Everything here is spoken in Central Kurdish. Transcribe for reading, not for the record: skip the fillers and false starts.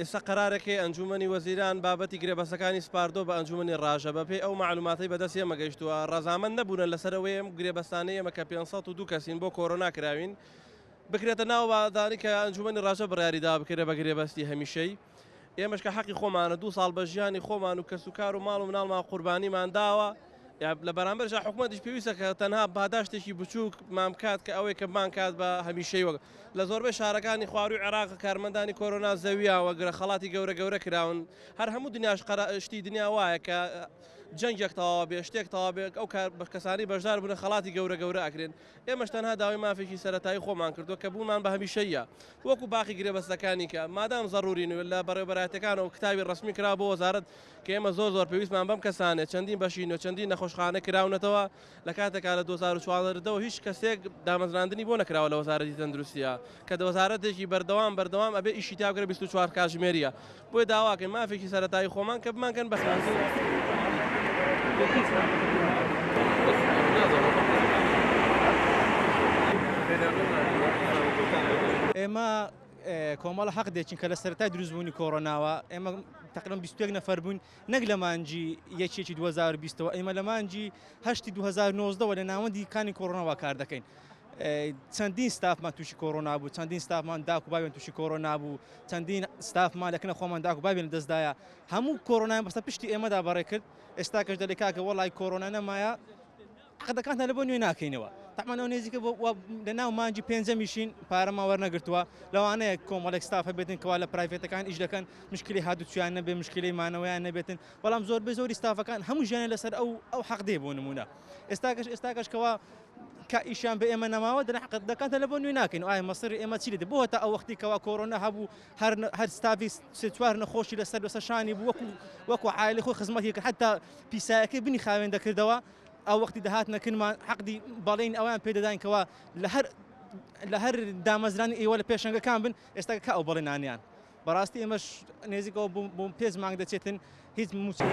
ئێستا قەرارێک هەیە ئەنجومەنی وەزیران بابەتی گرێبەستەکانی سپاردووە بە ئەنجومەنی ڕاژە، بەپێی ئەو مەعلوماتەی بەدەست ئێمە گەیشتووە ڕەزامەند نەبوونە لەسەر ئەوەی ئەم گرێبەستانەی ئێمە کە 502 کەسین بۆ کۆرۆنا کراوین بکرێتە ناو بازاڕی کە ئەنجومەنی ڕاژە بڕیاری داوە بکرێت بە گرێبەستی هەمیشەی. ئێمەش کە حەقی خۆمانە دوو ساڵ بە ژیانی خۆمان و کەسوکار و ماڵ و مناڵمان قوربانیمان داوە، لە بەرامبەرشا حکومەتیش پێویستە کە تەنها پاداشتێکی بچووک مان بکات کە ئەوەی کە بمانکات بە هەمیشەی وەک لە زۆربەی شارەکانی خوارووی عێراق کارمەندانی کۆرۆنا زەوییان وەگرە خەڵاتی گەورە گەورە کراون هەر هەموو دنیاش شتی دنیا وایە کە جەنگێک تەواو بێ شتێک تەواو بێ ئەو کار کەسانی بەشدار بوونە خەڵاتی گەورە گەورە ئەکرێن ئێمەش تەنها داوای مافێکی سەرەتایی خۆمان کردووە کە بوونمان بە هەمیشەییە وەکو باقی گرێبەستەکانی کە مادام زەڕوورین و لە بەڕێوەبەرایەتیەکانەوە کتابی ڕەسمی کرا بۆ وەزارەت کە ئێمە زۆر زۆر پێویستمان بەم کەسانەیە چەندین بەشی نوێ چەندین نەخۆشخانە کراونەتەوە لە کاتێکا لە 2014 ەوە هیچ کەسێک دامەزراندنی بۆ نەکراوە لە وەزارەتی تەندروستیە کە وەزارەتێکی بەردەوام بەردەوام ئەبێ ئیشی تیا بکرێت 24 کاتژمێریە بۆیە داواکەین مافێکی سەرەتایی خۆمان کە بمانکەن بە ئێمە کۆمەڵە حەق دێچین کە لە سەرەتای دروستبوونی کۆرۆناوە ئێمە تقریبا 21 نەفەر بووین نەک لە مانگی یەکێکی 2020ەوە ئێمە لە مانگی هەشتی 2019ەوە لە ناوەندی کانی کۆرۆناوە کار دەکەین چەندین ستافمان تووشی کۆرۆنا بوو چەندین ستافمان داک و باوێن تووشی کۆرۆنا بوو چەندین ستافمان لەکنە خۆمان داک و باوێن دەستدایە هەموو کۆرۆنایان بەسە پشتی ئێمەدا بەڕێ کرد ئێستا کەش دەلێ کاکە وەڵای کۆرۆنا نەمایە عەقدەکانتان لە بۆ نوێ ناکەینەوە تەعمان ئەو نێزیکە لە ناو مانگی پێنجەمیشین پارەمان وەرنەگرتووە لەوانەیە کۆمەڵێک ستاف هەبێتن کەوا لە private ەکان ئیش دەکەن مشکلی هاتوچویان نەبێ مشکلی مانەوەیان نەبێتن بەڵام زۆربەی زۆری ستافەکان هەموو ژیانیان لەسەر ئەو ئەو حەقدەیە بۆ نمونە ئێستاکەش ئێستاکەش کەوا کە ئیشیان بە ئێمە نەماوە دەڵێن عەقدەکانتان لە بۆ نوێ ناکەین ئایا مەسری ئێمە چی لێ بۆ هەتا ئەو وەختی کەوا کۆرۆنا هەبوو هەر هەر ستافی سێ چوار نەخۆشی لەسەر لەسەر شانی بوو وەکو وەکو عایلی خۆی خزمەتی کرد حتا پیسایەکەی بنی خاوێن دەکردەوە ئەو وەختی دەهاتنە کنمان عەقدی بەڵێن ئەویان پێ دەداین کەوا لە هەر لە هەر دامەزرانی ئێوە لە پێشەنگەکان بن ئێستا کە ئەو بەڵێنانیان بەڕاستی ئێمەش نێزیکەوە بۆ پێنج مانگ دەچێتن هیچ مووچە.